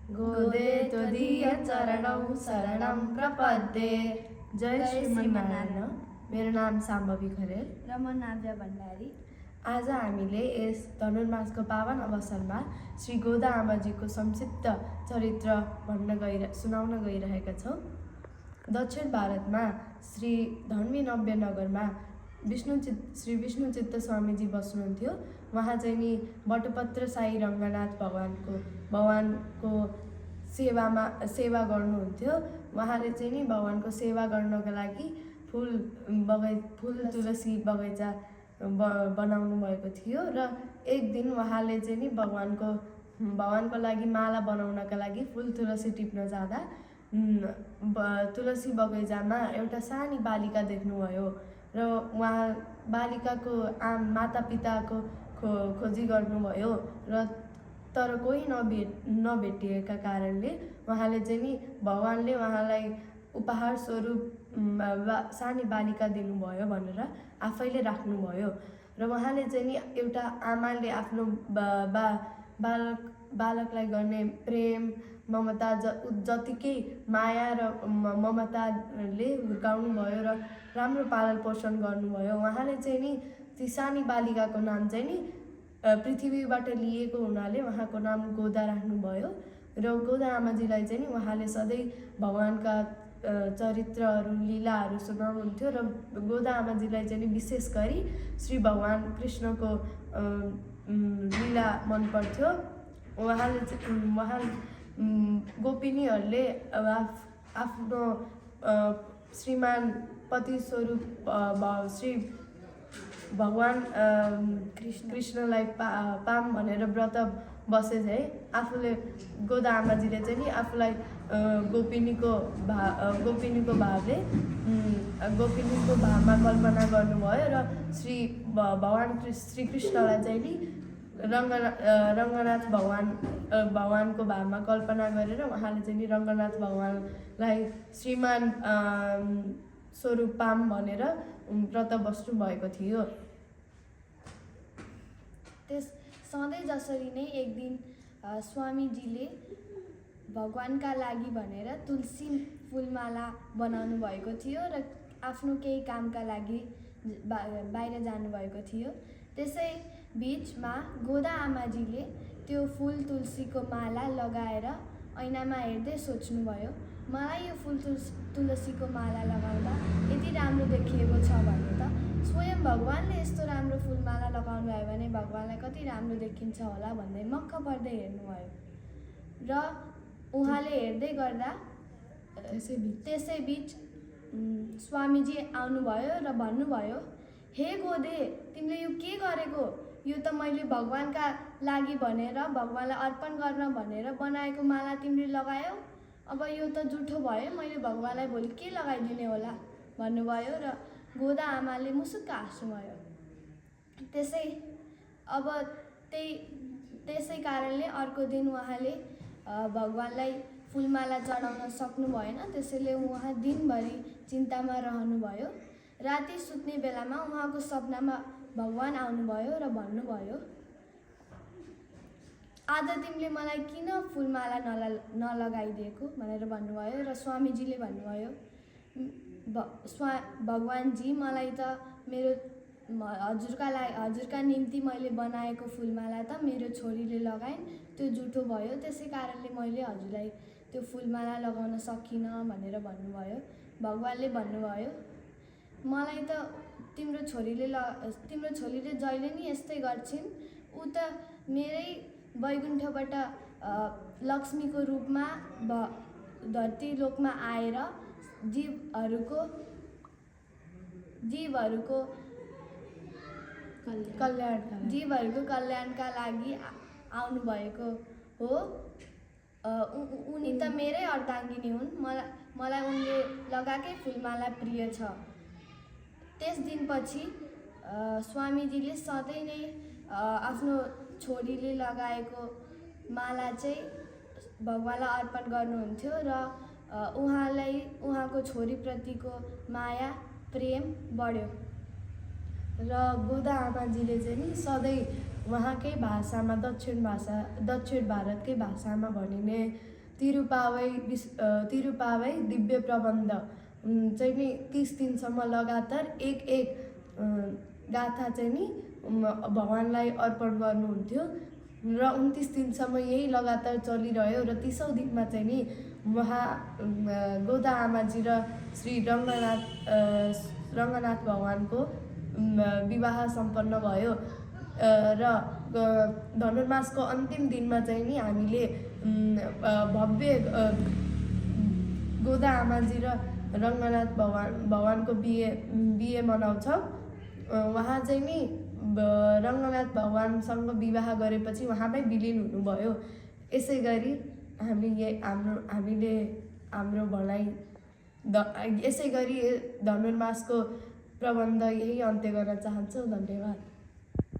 गोदे त्वदीय चरणौ शरणं प्रपद्ये। जय श्रीमन्नारायण। मेरो नाम साम्भवी खरेल र म नाव्या भण्डारी। आज हामीले यस धनुर्मासको पावन अवसरमा श्री गोदा आमाजीको संक्षिप्त चरित्र सुनाउन गइरहेका छौँ। दक्षिण भारतमा श्री धन्वी नव्य नगरमा श्री विष्णुचित्त स्वामीजी बस्नुहुन्थ्यो। उहाँ चाहिँ नि बटुपत्र साई रङ्गनाथ भगवानको सेवा गर्नुहुन्थ्यो। उहाँले चाहिँ नि भगवानको सेवा गर्नको लागि फुल तुलसी बगैँचा बनाउनु भएको थियो र एक दिन उहाँले चाहिँ नि भगवानको लागि माला बनाउनका लागि फुल तुलसी टिप्न जाँदा तुलसी बगैँचामा एउटा सानी बालिका देख्नुभयो र उहाँ बालिकाको माता पिताको खोजी गर्नुभयो र तर कोही नभेटिएका कारणले उहाँले चाहिँ नि भगवानले उहाँलाई उपहार स्वरूप सानी बालिका दिनुभयो भनेर आफैले राख्नुभयो र उहाँले चाहिँ नि एउटा आमाले आफ्नो बालकलाई गर्ने प्रेम ममता जतिकै माया र ममताले हुर्काउनु भयो र राम्रो पालन पोषण गर्नुभयो। उहाँले चाहिँ नि ती सानी बालिकाको नाम चाहिँ नि पृथ्वीबाट लिएको हुनाले उहाँको नाम गोदा राख्नुभयो र गोदा आमाजीलाई चाहिँ नि उहाँले सधैँ भगवानका चरित्रहरू लीलाहरू सुनाउनुहुन्थ्यो र गोदा आमाजीलाई चाहिँ नि विशेष गरी श्री भगवान कृष्णको लीला मन पर्थ्यो। उहाँले गोपिनीहरूले आफ्नो श्रीमान पति स्वरूप श्री भगवान कृष्णलाई पाम भनेर व्रत बसे चाहिँ आफूले गोदा आमाजीले चाहिँ नि आफूलाई गोपिनीको भावमा कल्पना गर्नुभयो र भगवान श्रीकृष्णलाई चाहिँ नि रङ्गनाथ भगवानको भावमा कल्पना गरेर उहाँले चाहिँ नि रङ्गनाथ भगवानलाई श्रीमान स्वरूप पाम भनेर व्रत बस्नु भएको थियो। सधैँ जसरी नै एक दिन स्वामीजीले भगवानका लागि भनेर तुलसी फुलमाला बनाउनु भएको थियो र आफ्नो केही कामका लागि बाहिर जानुभएको थियो। त्यसै बिचमा गोदा आमाजीले त्यो फुल तुलसीको माला लगाएर ऐनामा हेर्दै सोच्नुभयो, मलाई यो फुल तुलसीको माला लगाउँदा यति राम्रो देखिएको छ भने त स्वयं भगवानले यस्तो राम्रो फुलमाला लगाउनु भयो भने भगवानलाई कति राम्रो देखिन्छ होला भन्दै मक्ख पर्दै हेर्नुभयो र उहाँले हेर्दै गर्दा त्यसै बिच स्वामीजी आउनुभयो र भन्नुभयो, हे गोदे, तिमीले यो के गरेको? यो त मैले भगवानका लागि भनेर भगवानलाई अर्पण गर्न भनेर बनाएको माला तिमीले लगायौ। अब यो त जुठो भयो, मैले भगवानलाई भोलि के लगाइदिने होला भन्नुभयो र गोदा आमाले मुसुक्क हाँस्नुभयो। त्यसै कारणले अर्को दिन उहाँले भगवानलाई फुलमाला चढाउन सक्नु भएन। त्यसैले उहाँ दिनभरि चिन्तामा रहनुभयो। राति सुत्ने बेलामा उहाँको सपनामा भगवान आउनुभयो र भन्नुभयो, आज तिमीले मलाई किन फुलमाला नलगाइदिएको भनेर भन्नुभयो र स्वामीजीले भन्नुभयो, भगवानजी, मलाई त मेरो हजुरका निम्ति मैले बनाएको फुलमाला त मेरो छोरीले लगाइन्, त्यो जुठो भयो, त्यसै कारणले मैले हजुरलाई त्यो फुलमाला लगाउन सकिनँ भनेर भन्नुभयो। भगवानले भन्नुभयो, मलाई त तिम्रो छोरीले जहिले नि यस्तै गर्छिन्, ऊ त मेरै वैकुण्ठबाट लक्ष्मीको रूपमा धरती लोकमा आएर जीवहरूको कल्याणका लागि आउनुभएको हो। उनी त मेरै अर्धाङ्गिनी हुन्, मलाई उनले लगाएकै फुलमाला प्रिय छ। त्यस दिनपछि स्वामीजीले सधैँ नै आफ्नो छोरीले लगाएको माला चाहिँ भगवानलाई अर्पण गर्नुहुन्थ्यो र उहाँको छोरीप्रतिको माया प्रेम बढ्यो र गोदा आमाजीले चाहिँ नि सधैँ उहाँकै भाषामा दक्षिण भारतकै भाषामा भनिने तिरुपावै दिव्य प्रबन्ध चाहिँ नि 30 दिनसम्म लगातार एक गाथा चाहिँ नि भगवान्लाई अर्पण गर्नुहुन्थ्यो र 29 दिनसम्म यही लगातार चलिरह्यो र 30औं दिनमा चाहिँ नि गोदा आमाजी र श्री रङ्गनाथ भगवानको विवाह सम्पन्न भयो र धनुर्मासको अन्तिम दिनमा चाहिँ नि हामीले भव्य गोदा आमाजी र रङ्गनाथ भगवानको बिहे मनाउँछौँ। उहाँ चाहिँ नि रङ्गनाथ भगवानसँग विवाह गरेपछि उहाँमै विलिन हुनुभयो। यसै गरी हामीले हाम्रो भनाइ यसै गरी धनुर्मासको प्रबन्ध यही अन्त्य गर्न चाहन्छौँ। धन्यवाद।